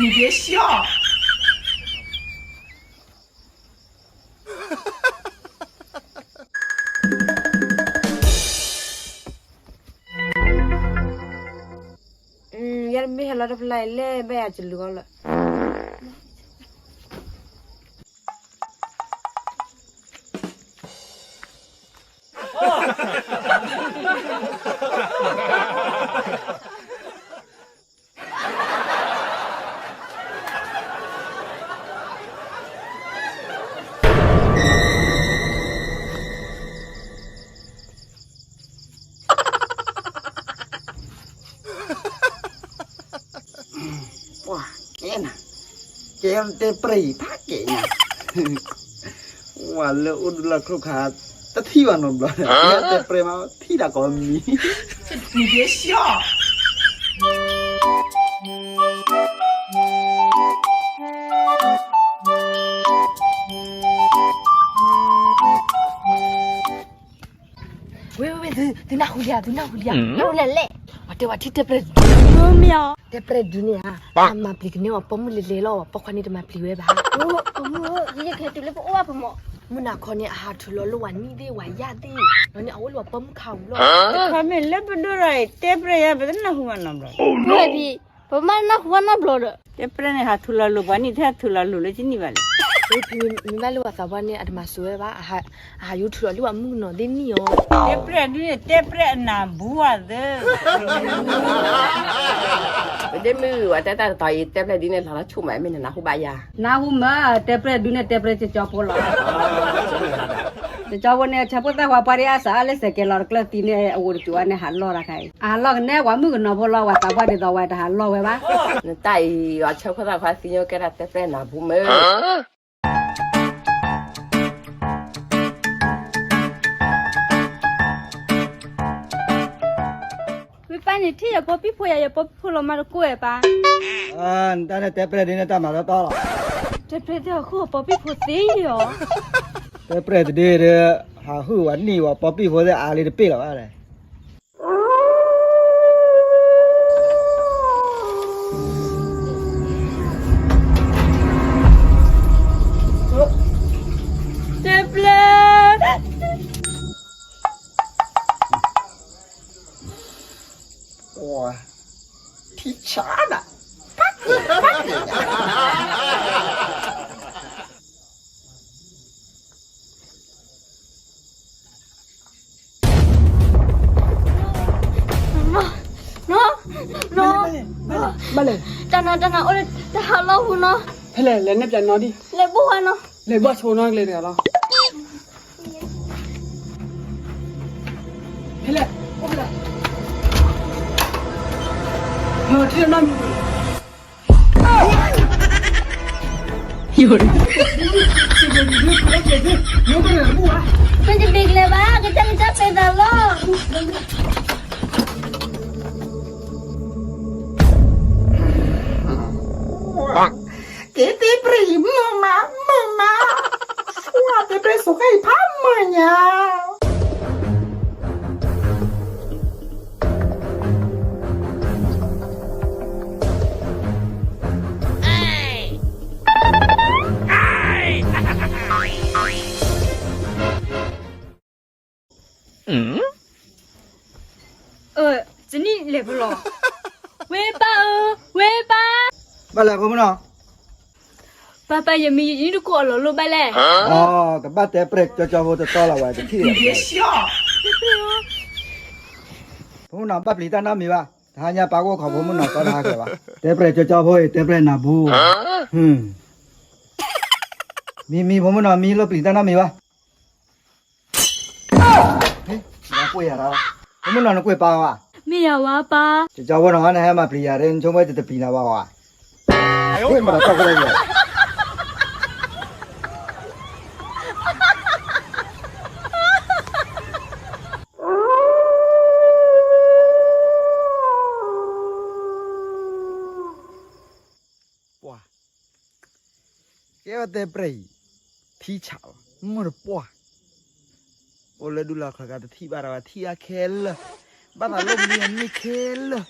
你别笑。 ယၤတမ့ၢ်ဟဲလီၤတဖျါအံၤလဲၣ် ဘၣ်ယၤစလူၤအီၤလၢ ပှၤကဲနၤ, ကဲတဲပြဲၢ်ဖးကဲညါ, ဝဲလၢအိၣ်ဒူလၢချိၣ်ခါ တထံၣ်ဘၣ်နီတဘျီ, တဲပြဲၢ်မး ထံၣ်တၢ်ကိးမံၤ, နံၤဒ့ရှီၣ် ဝ့ ဝ့ ဝ့ သုနၢ်ဟူလံဧါ, သုနၢ်ဟူလံဧါ, နၢ်ဟူလဲၣ်လဲၣ်, ပှၤတဲဝဲထံၣ်တဲပြဲၢ်ဒုး, မ့ၢ်ဧါ, တဲပြဲၢ်ဒုးန့ၣ်ဧါ, အမၤပျံၤကန့ၢ်အီၤပိာ်မုၣ်လဲၤလဲၤလီၤ, ပိာ်ခွါန့ၣ်တမၤပျံၤဝဲဘၣ်, မုၢ်နၤခီန့ၣ် အဟးထုးလီၤလၢဝဲနံၣ်သ့ၣ်ဝဲယၣ်သ့ၣ်, ဒီးန့ၣ်အအိၣ်လၢဝဲပိာ်မုၣ်ခါပူၤလီၤ, တခါမ့ၢ်လၢပဒိၣ်ရၤအံၤ တဲပြဲၢ်ယါ ပတနၢ်ဟူဘၣ်နီတဘျီ, ပမ့ၢ်နၢ်ဟူဘၣ်နီတဘျီဒီး တဲပြဲၢ်န့ၣ် ဟးထုးလီၤလိာ်ပှၤနံၣ်ထဲ ဟးထုးလီၤလိာ်လၢကနံၣ်ဘၣ်လဲၣ်, မ့ၢ်ဘၣ်လၢပှၤသးပှၢ်န့ၣ် အတမၤစၢၤဝဲဘၣ်, အဟးယူၤထုးလီၤလၢပှၤမုၣ်ကနီၤသ့ၣ်နံၣ်အီၤ, တဲပြဲၢ်ဒုးန့ၣ် တဲပြဲၢ်အနၢ်ဘူးအသၢ, ပဒ့မုၣ် ပှၤတဲတၢ်တတီၤအံၤ တဲပြဲၢ်ဒုးန့ၣ် လီၤလီၤဆူၣ်မး မ့ၢ်နနၢ်ဟူဘၣ်ယၤ, နၢ်ဟူမး, တဲပြဲၢ်ဒုးန့ၣ် တဲပြဲၢ်ကၠီကၠီဖိလီၤ, ကၠီကၠီဖိန့ၣ် ဆၢဖိသၣ်ဝါပှၤဒ်အါစးလၢစဲးကဲလီၤတကျၢၢ်သံန့ၣ် အဝိတစူၤအါန့ၣ် ဟးလီၢ်တခါအံၤ, အဟးလီၢ်ကနဲ ပှၤမုၣ်ကနီၤဖိလီၤ, ပှၤသးပှၢ်ဒ်သိးဝဲတဟးလီၢ်ဝဲဘၣ်, နတၢ်အံၤ အဆၢဖိသၣ်ခွါသံညိကဲဒၣ်တဲပြဲၢ်နၢ်ဘူးမး ဝံပၢ်န့ၣ် ထံၣ်ယပိာ်ပံၣ်ဖိယၤ ယပိာ်ပံၣ်ဖိလီၤမးတကိးဝဲပၢ်, နတၢ်န့ၣ်တဲပြဲၢ်ဒ်န့ၣ်တၢ်မၤလီၤတီလီၤ, တဲပြဲၢ်တဲအီၤဃုအပိာ်ပံၣ်ဖိသ့ယီၤ, တဲပြဲၢ်တဒုဒီး ဟးဟုၣ်ဝဲနံၣ်ဝဲပိာ်ပံၣ်ဖိသ့ၣ်အါလံတပ့ၢ်လီၤဘၣ်လဲၣ် တဲပြဲၢ် ထံဆါနၤ, ဖးက့ၤ, ဖးက့ၤနၤ နီၤ, နီၤ, နီၤ, ဘၣ်လဲၣ်, တၢ်နၤ တၢ်နၤအိၣ်လၢတၢ်ဟးလီၢ်ပူၤနီၤ, ဖဲလဲၣ် လဲၤနဲၣ်ပၠးနီၤဒံး, လဲၤဘိၣ်ဝဲနီၤ, လဲၤဘိၣ်ဆိနီၤကလဲၤတဂၤလီၤ, ဖဲလဲၣ်, အိၣ်ဖဲလဲၣ်, ထံၣ်နီတမံၤ ပတဘ့ၣ်ကလဲၤဘၣ် ကစၢ်ကစၢ်ပဲသးလီၤ က့ၤတဲပြဲၢ်အံၤမုာ်မး မုာ်မး, ဝဲတဲပြဲၢ်စိၤခဲအံၤဖးမုာ်ညါ စနံၣ်လဲၤဖဲလဲၣ်, ဝဲပၢ်ဧၢ, ဝဲပၢ်, ဘၣ်လဲၣ်ဖိမုၣ်နီၤ, ပၢ်ပၢ် ယမံၤယနံၣ်တကိးအလီၢ်လိၣ်ဘၣ်လဲၣ်, အကဘၣ်တဲပြဲၢ်ကၠီကၠီဖိတတီလီၤဝဲတထံၣ်, ဖိမုၣ်နီၤ ဘၣ်ပျံၤတၢ်နီတမံၤဘၣ်, တဟါညါပၢ်ကအိၣ်ခိးဖိမုၣ်နီၤတီတဟါကဲဘၣ်, တဲပြဲၢ်ကၠီကၠီဖိအံၤ တဲပြဲၢ်နၢ်ဘူး, မံမံ ဖိမုၣ်နီၤ မံလိၣ်ပျံၤတၢ်နီတမံၤဘၣ် ဖိမုၣ်နီၤ နကွၢ်ယၤဒီး, ဖိမုၣ်နီၤ နကွၢ်ပၢ်ဝဲ, မ့ၢ်ယၤဝဲပၢ်, ကၠီကၠီဖိနီၤ နဟဲမၤပျံၤယၤဒ် နဆိကမိၣ်ဝဲတပျံၤနၤဘၣ်ဝဲ, မၤတၢ်ကီတၢ်ခဲ ပှၤ ကဲဝဲတဲပြဲၢ်အံၤ, ထံဆးလီၤ မုၢ်တပှၢ်, အိၣ်လၢဒူလီၤချၢကတထံၣ်ဘၣ်တၢ်ဘၣ် ထံၣ်အါခဲလၢာ်, ဘၣ်သးလိၣ်မံအန့ၣ်ခဲလၢာ်,